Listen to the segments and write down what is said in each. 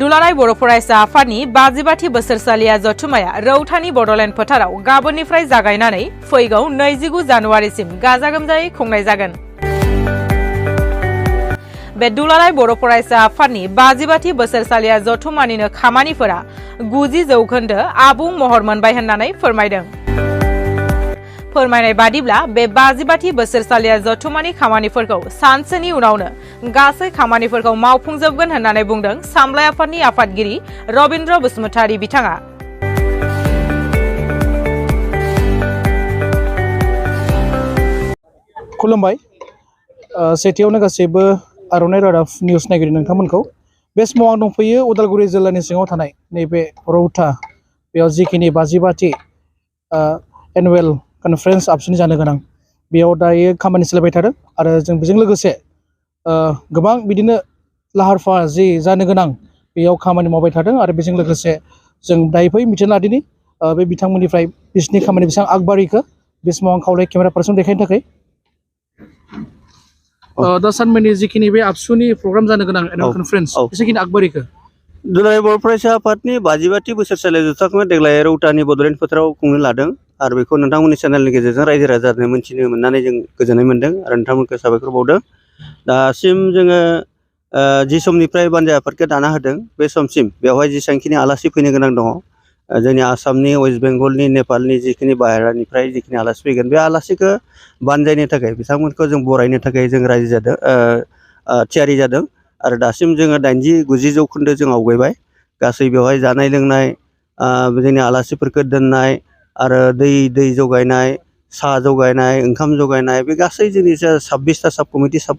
दुलाराय बर' फरायसा आफादनि 52थि बोसोरसालिया जथुमाया रौतानि बड'लेण्ड फोथाराव गाबोननिफ्राय जागायनानै फैगौ 29 जानुवारिसिम गाजा गोमजायै खुंनाय जागोन। बे दुलाराय बर' फरायसा आफादनि 52थि बोसोरसालिया जथुमानिनो खामानिफोरा 90% आबुं महर मोनबाय होननानै फोरमायदों। फोरमायनाय बादिब्ला बे 52थि बोसोरसालिया जथुमानि खामानिफोरखौ सानसेनि उनावनो गासै खामानिफोरखौ मावफुंजोबगोन होननानै बुंदों सामलाय आफादनि आफादगिरि रबीन्द्र बसुमतारी बिथाङा। खुलुमबाय। सेथियावनो गासैबो आर'नाइ रादाब निउस नायगिरि नोंथांमोनखौ बे समाव आं दंफैयो उदालगुरि जिल्लानि सिङाव थानाय नैबे रौता बेयाव जिखिनि 52थि एनुवेल कनफारेन्स आबसुनि जानो गोनां बेयाव दायो खामानि सोलिबाय थादों आरो जों बेजों लोगोसे गोबां बिदिनो लाहार फाहार जि जानो गोनां बेयाव खामानि मावबाय थादों आरो बेजों लोगोसे जों दायो फै मिथिनो लादिनि बे बिथांमोननिफ्राय बिसिनि खामानि बेसेबां आगबारिखो बे समाव आं खावलाय केमेरा पार्सन देखायनो थाखाय दा सानमानि जिखिनि बे आबसुनि प्रग्राम जानो गोनां एनुवेल कनफारेन्स बेसेखिनि आगबारिखो दुलाराय बर' फरायसा आफादनि 52थि बोसोरसालिया जथुमाखौ देग्लाय रौतानि बड'लेण्ड फोथाराव खुंनो लादों आरो बेखौ नोंथांमोननि चेनेलनि गेजेरजों रायजो राजानो मोनथिनो मोननानै जों गोजोननाय मोनदों आरो नोंथांमोनखौ साबायखर बावदों। दासिम जोङो जि समनिफ्राय बानजाय आफादखौ दाना होदों बे समसिम बेवहाय जेसेबांखिनि आलासि फैनो गोनां दङ जोंनि आसामनि वेस्ट बेंगलनि नेपालनि जिखिनि बाहेरानिफ्राय जिखिनि आलासि फैगोन बे आलासिखौ बानजायनो थाखाय बिथांमोनखौ जों बरायनो थाखाय जों रायजो जादों थियारि जादों आरो दासिम जोङो 80-90% जों आवगायबाय। गासै बेवहाय जानाय लोंनाय जोंनि आलासिफोरखौ दोननाय आरो दै जगायनाय साहा जगायनाय ओंखाम जगायनाय बे गासै जोंनि 26टा साब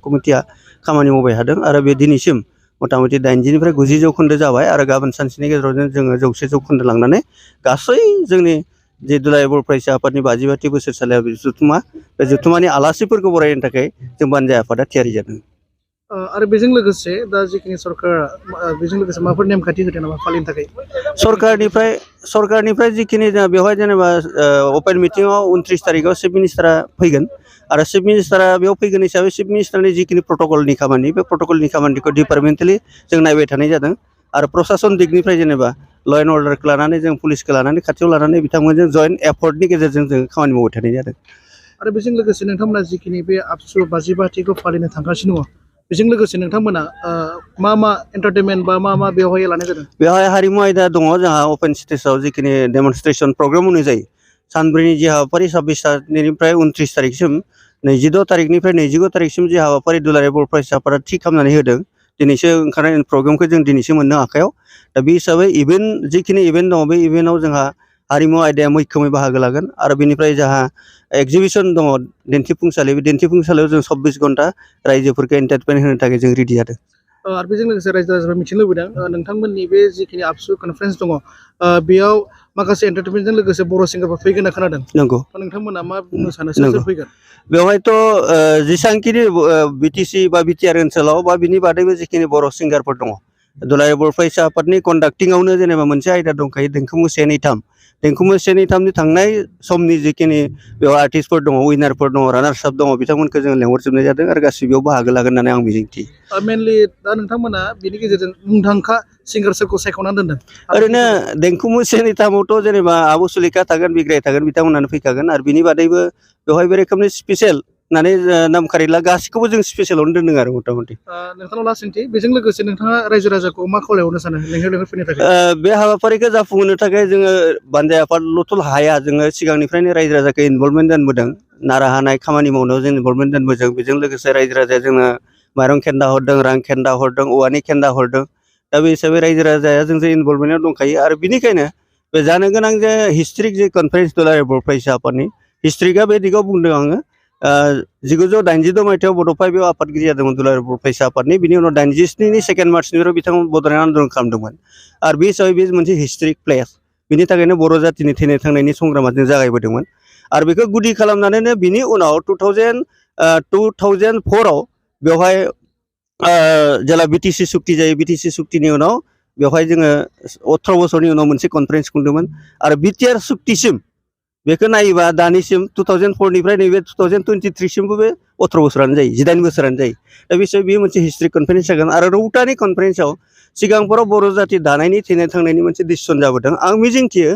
कमिटिया खामानि मावबाय थादों आरो बे दिनैसिम मथा मथि 80-90% जाबाय आरो गाबोन सानसेनि गेजेराव जोङो 100% लांनानै गासै जोंनि जे दुलाराय बर' फरायसा आफादनि 52थि बोसोरसालिया जथुमा बे जथुमानि आलासिफोरखौ बरायनो थाखाय जों बानजाय आफादा थियारि जादों। आरो बेजों लोगोसे दा जिखिनि सरकारा बेजों लोगोसे माबाफोर नेमखान्थि होदों नामा फालिनो थाखाय सरकारनिफ्राय जिखिनि बेवहाय जेनेबा अपेन मिटिङाव 29 तारिखआव चिफ मिनिस्टारा फैगोन आरो चिफ मिनिस्टारा बेयाव फैगोन हिसाबै चिफ मिनिस्टारनि जिखिनि प्रट'कलनि खामानि बे प्रट'कलनि खामानिखौ डिपार्टमेन्टेलि जों नायबाय थानाय जादों आरो प्रसासन दिगनिफ्राय जेनेबा ल' एन्ड अर्डारखौ लानानै जों पुलिसखौ लानानै खाथियाव लानानै बिथांमोनजों जयेन्ट एफर्टनि गेजेरजों जों खामानि मावबाय थानाय जादों। आरो बेजों लोगोसे नोंथांमोना जिखिनि बे आबसु 52थिखौ फालिनो थांगासिनो दङ बेजों लोगोसे नोंथांमोना मा एन्टारटेनमेन्ट बा मा बेवहाय लानाय जादों? बेवहाय हारिमु आयदा दङ जोंहा अपेन स्टेजाव जिखिनि डेमनस्ट्रेसन प्रग्राम होनाय जायो सानब्रैनि जि हाबाफारि 26 तारिखनिफ्राय 29 तारिखसिम 26 तारिखनिफ्राय 29 तारिखसिम जि हाबाफारि दुलाराय बर' फरायसा आफादा थि खालामनानै होदों दिनैसो ओंखारनाय प्रग्रामखौ जों दिनैसो मोननो आखायाव दा बे हिसाबै जिखिनि इभेन्ट दङ बे इभेन्टआव जोंहा हारिमु आयदाया मैखोमै बाहागो लागोन आरो बेनिफ्राय जोंहा एक्जिबिसन दङ दिन्थिफुंसालि बे दिन्थिफुंसालियाव जों 24 घन्टा रायजोफोरखौ एन्टारटेनमेन्ट होनो थाखाय जों रेडि जादों। आरो बेजों लोगोसे रायजो राजाफ्रा मिथिनो लुबैदों नोंथांमोननि बे जिखिनि आबसु कनफारेन्स दङ बेयाव माखासे एन्टारटेनमेन्टजों लोगोसे बर' सिंगारफोर फैगोन होनना खोनादों। नंगौ। नोंथांमोना मा बुंनो सानो सोर फैगोन? बेवहायथ' जेसांखिनि बिटिसि बा बिटिआर ओनसोलाव बा बिनि बादैबो जिखिनि बर' सिंगारफोर दङ दुलाराय बर' फरायसा आफादनि कन्डाक्टिंआवनो जेनेबा मोनसे आयदा दंखायो देंखो मु 1, 2, 3 नि थांनाय समनि जिखिनि बेयाव आर्टिस्टफोर दङ उइनारफोर दङ रानार्स आप दङ बिथांमोनखौ जों लेंहरजोबनाय जादों आरो गासैबो बेयाव बाहागो लागोन होननानै आं मिजिंथियो। मेनलि दा नोंथांमोना बेनि गेजेरजों मुंदांखा सिंगारफोरखौ सायख'नानै दोनदों। ओरैनो देंखो मु 1, 2 जेनेबा आब' सुलेखा थागोन बिग्राय थागोन बिथांमोनानो फैखागोन आरो बिनि बादैबो बेवहाय बे रोखोमनि स्पेसियेल होननानै नामखारिला गासिखौबो जों स्पेसियेलावनो दोनदों आरो मथा मथि। नोंथांनाव लास्ट सोंथि बेजों लोगोसे नोंथाङा रायजो राजाखौ मा खावलायहरनो सानो लेंहरफैनो थाखाय? बे हाबाफारिखौ जाफुंहोनो थाखाय जोङो बानजाय आफादल'थ' हाया जोङो सिगांनिफ्रायनो रायजो राजाखौ इनभल्भमेन्ट दोनबोदों नारा हानाय खामानि मावनायाव जों इनभल्भमेन्ट दोनबोदों बेजों लोगोसे रायजो राजाया जोंनो माइरं खेन्दा हरदों रां खेन्दा हरदों औवानि खेन्दा हरदों दा बे हिसाबै रायजो राजाया जोंजों इनभल्भमेन्टआव दंखायो आरो बिनिखायनो बे जानो गोनां जे हिस्ट्रिक जे कनफारेन्स दुलाराय बर' फरायसा आफादनि हिस्ट्रिकआ बे दिगाव बुंदों आङो 1982 मायथाइयाव बड'फा बेयाव आफादगिरि जादोंमोन दुलाराय बर' फरायसा आफादनि बिनि उनाव 87नि 2 मार्चनिफ्राय बिथांमोन बड'लेण्ड आन्दलन खालामदोंमोन आरो बे हिसाबै बे मोनसे हिस्ट्रिक प्लेस बिनि थाखायनो बर' जाथिनि थैनाय थांनायनि संग्रामा जों जागायबोदोंमोन आरो बेखौ गुदि खालामनानैनो बिनि उनाव 2004आव बेवहाय जेला बिटिसि सुक्ति जायो बिटिसि सुक्तिनि उनाव बेवहाय जोङो 18 बोसोरनि उनाव मोनसे कनफारेन्स खुंदोंमोन आरो बिटिआर सुक्तिसिम बेखौ नायोबा दानिसिम 2004 निफ्राय नैबे 2023 सिमबो बे 18 बोसोरानो जायो 18 बोसोरानो जायो दा बिसोर बेयो मोनसे हिस्ट्रि कनफारेन्स जागोन आरो रौतानि कनफारेन्सआव सिगांफोराव बर' जाति दानायनि थैनाय थांनायनि मोनसे डिसिसन जाबोदों आं मिजिंथियो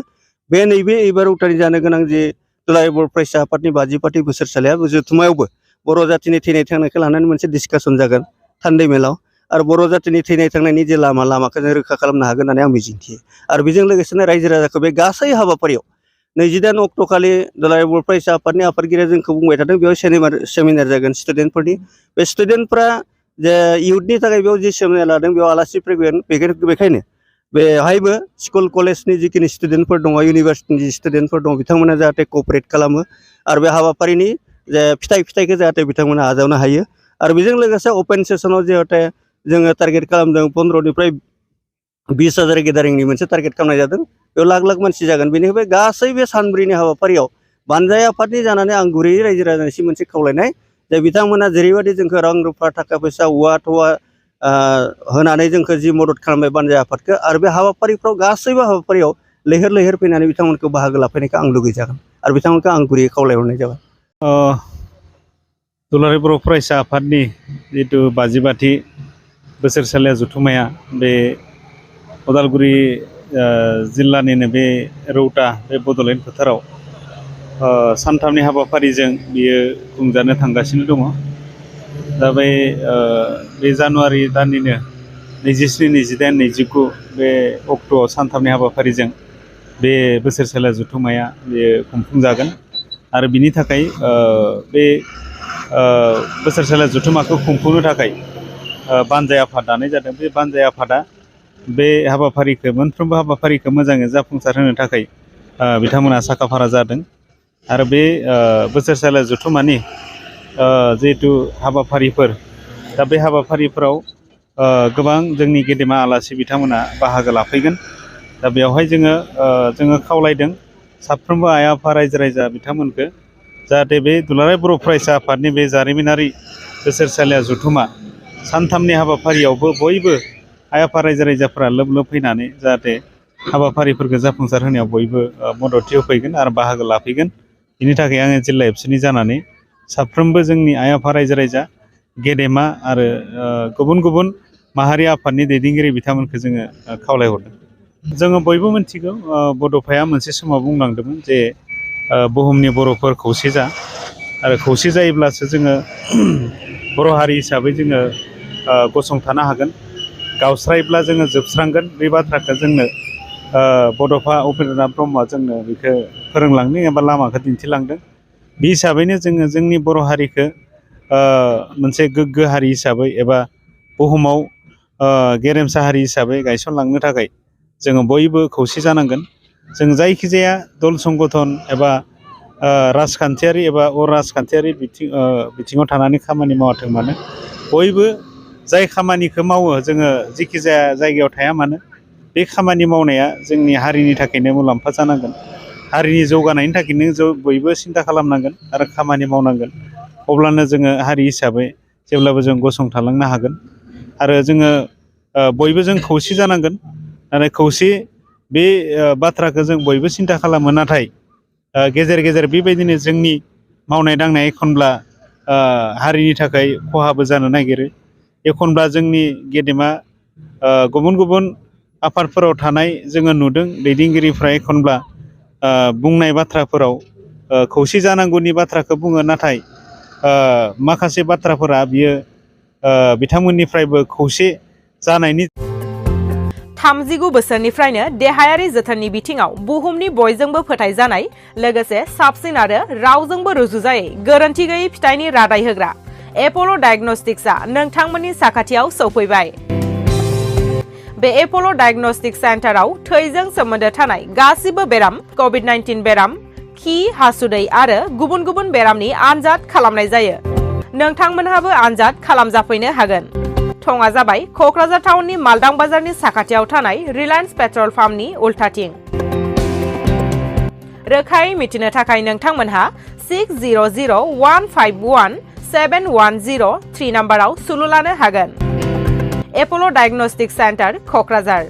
बे नैबे एबार रौतानि जानो गोनां जे दुलाराय बर' फरायसा आफादनि 50 बोसोरसालिया जथुमायावबो बर' जातिनि थैनाय थांनायखौ लानानै मोनसे डिसकासन जागोन थान्दै मेलाव आरो बर' जातिनि थैनाय थांनायनि जे लामाखौ जों रोखा खालामनो हागोन होननानै आं मिजिंथियो आरो बेजों लोगोसेनो रायजो राजाखौ बे गासै हाबाफारियाव 28 अक्ट' खालि दुलाराय बर' फरायसा आफादनि आफादगिरिया जोंखौ बुंबाय थादों बेयाव सेमिनार जागोन स्टुडेन्टफोरनि बे स्टुडेन्टफ्रा जे इयुथनि थाखाय बेयाव जि सेमिनार लादों बेयाव आलासि फैगोन बेखायनो बेवहायबो स्कुल कलेजनि जिखिनि स्टुडेन्टफोर दङ इउनिभार्सिटिनि जि स्टुडेन्टफोर दङ बिथांमोना जाहाथे क'पारेट खालामो आरो बे हाबाफारिनि जे फिथाइखौ जाहाथे बिथांमोना आजावनो हायो आरो बेजों लोगोसे अपेन सेसनाव जाहाथे जोङो टारगेट खालामदों 15 निफ्राय 20,000 गेदारिंनि मोनसे टारगेट खालामनाय जादों बेयाव लाख लाख मानसि जागोन बेनिफ्राय गासै बे सानब्रैनि हाबाफारियाव बानजाय आफादनि जानानै आं गुरैयै रायजो राजानिसिम मोनसे खावलायनाय जे बिथांमोना जेरैबायदि जोंखौ रां रुफा थाखा फैसा औवा थवा होनानै जोंखौ जि मदद खालामबाय बानजाय आफादखौ आरो बे हाबाफारिफ्राव गासैबो हाबाफारियाव लैहोर लैहोर फैनानै बिथांमोनखौ बाहागो लाफैनायखौ आं लुगैजागोन आरो बिथांमोनखौ आं गुरैयै खावलायहरनाय जाबाय दुलाराय बर' फरायसा आफादनि जितु 50 बोसोरसालिया जथुमाया बे उदालगुरि जिल्लानिनो बे रौता बे बड'लेण्ड फोथाराव सानथामनि हाबाफारिजों बियो खुंजानो थांगासिनो दङ दा बे जानुवारि दाननिनो 27, 28, 29 बे अक्ट'आव सानथामनि हाबाफारिजों बे बोसोरसालिया जथुमाया बेयो खुंफुंजागोन आरो बिनि थाखाय बे बोसोरसालिया जथुमाखौ खुंफुंनो थाखाय बानजाय आफाद दानाय जादों बे बानजाय आफादा बे हाबाफारिखौ मोनफ्रोमबो हाबाफारिखौ मोजाङै जाफुंसार होनो थाखाय बिथांमोना साखाफारा जादों आरो बे बोसोरसालिया जथुमानि जिहेतु हाबाफारिफोर दा बे हाबाफारिफोराव गोबां जोंनि गेदेमा आलासि बिथांमोना बाहागो लाफैगोन दा बेवहाय जोङो खावलायदों साफ्रोमबो आइ आफा रायजो राजा बिथांमोनखौ जाहाथे बे दुलाराय बर' फरायसा आफादनि बे जारिमिनारि बोसोरसालिया जथुमा सानथामनि हाबाफारियावबो बयबो आइ आफा रायजो राजाफोरा लोब लोब फैनानै जाहाथे हाबाफारिफोरखौ जाफुंसार होनायाव बयबो मददथि होफैगोन आरो बाहागो लाफैगोन बिनि थाखाय आङो जिल्ला एबसुनि जानानै साफ्रोमबो जोंनि आइ आफा रायजो राजा गेदेमा आरो गुबुन गुबुन माहारि आफादनि दैदेनगिरि बिथांमोनखौ जोङो खावलायहरदों जोङो बयबो मिथिगौ बड'फाया मोनसे समाव बुंलांदोंमोन जे बुहुमनि बर'फोर खौसे जा आरो खौसे जायोब्लासो जोङो बर' हारि हिसाबै जोङो गसंथानो हागोन गावस्रायोब्ला जोङो जोबस्रांगोन बे बाथ्राखौ जोंनो बड'फा उपेन्द्रनाथ ब्रह्मआ जोंनो बेखौ फोरोंलांदों एबा लामाखौ दिन्थिलांदों बे हिसाबैनो जोङो जोंनि बर' हारिखौ मोनसे गोग्गो हारि हिसाबै एबा बुहुमाव गेरेमसा हारि हिसाबै गायसनलांनो थाखाय जोङो बयबो खौसे जानांगोन जों जायखिजाया दल संगठन एबा राजखान्थियारि एबा अराजखान्थियारि बिथिङाव थानानै खामानि मावाथों मानो बयबो जाय खामानिखौ मावो जोङो जेखि जाया जायगायाव थाया मानो बे खामानि मावनाया जोंनि हारिनि थाखायनो मुलाम्फा जानांगोन हारिनि जौगानायनि थाखायनो बयबो सिन्था खालामनांगोन आरो खामानि मावनांगोन अब्लानो जोङो हारि हिसाबै जेब्लाबो जों गसंथालांनो हागोन आरो जोङो बयबो जों खौसे जानांगोन आरो खौसे बे बाथ्राखौ जों बयबो सिन्था खालामो नाथाय गेजेर गेजेर बेबायदिनो जोंनि मावनाय दांनाय एखनब्ला हारिनि थाखाय खहाबो जानो नागिरो एखनब्ला जोंनि गेदेमा गुबुन गुबुन आफादफोराव थानाय जोङो नुदों दैदेनगिरिफ्रा एखनब्ला बुंनाय बाथ्राफोराव खौसे जानांगौनि बाथ्राखौ बुङो नाथाय माखासे बाथ्राफोरा बियो बिथांमोननिफ्रायबो खौसे जानायनि 39 बोसोरनिफ्रायनो देहायारि जोथोननि बिथिङाव बुहुमनि बयजोंबो फोथायजानाय लोगोसे साबसिन आरो रावजोंबो रुजुजायै गोरोन्थि गैयै फिथाइनि रादाय होग्रा एप'ल' डायग्नोस्टिक्सआ नोंथांमोननि साखाथियाव सौफैबाय बे एप'ल' डायग्नोस्टिक सेन्टाराव थैजों सोमोन्दो थानाय गासिबो बेराम कभिड-19 बेराम खि हासुदै आरो गुबुन गुबुन बेरामनि आनजाद खालामनाय जायो नोंथांमोनहाबो आनजाद खालामजाफैनो हागोन थङा जाबाय क'क्राझार टाउननि मालदां बाजारनि साखाथियाव थानाय रिलायन्स पेट्रल पाम्पनि उल्थाथिं रोखायै मिथिनो थाखाय नोंथांमोनहा 6001517103 नाम्बाराव सुलु लानो हागोन एप'ल' डायग्नोस्टिक सेन्टार क'क्राझार